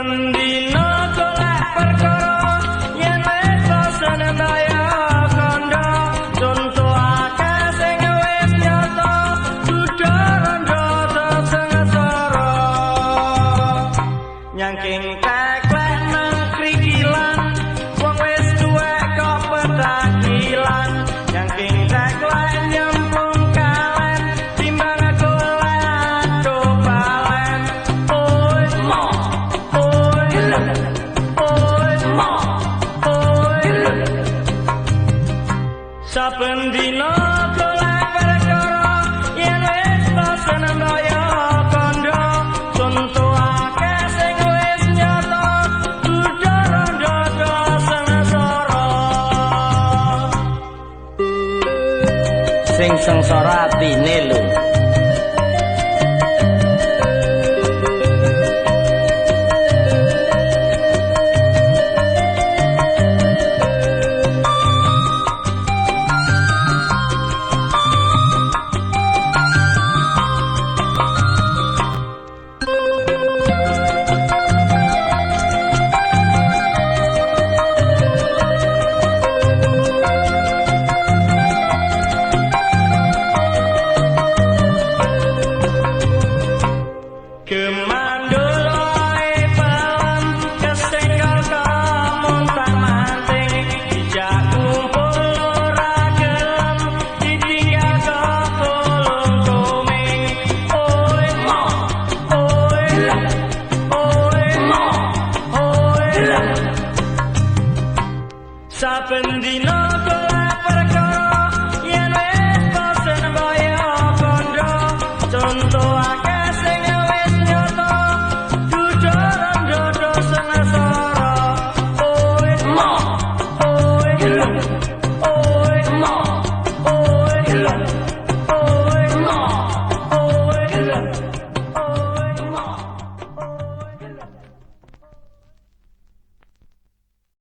Saben dina golek perkara yen wis bosen kaya kandha, conto akeh sing wis nyata, duda rondo sengsara. Nyangking teklek nang krikilan, wong wis tuwek kok petakilan. Nyangking teklek nyemplung kalen, timbang golek balen. Oi mo, oi gelem, oi mo, oi gelem. Saben dina golek perkara yen wis bosen kaya kandha, conto akeh sing wis nyata, duda rondo sengsara. Sing sengsara atine lho.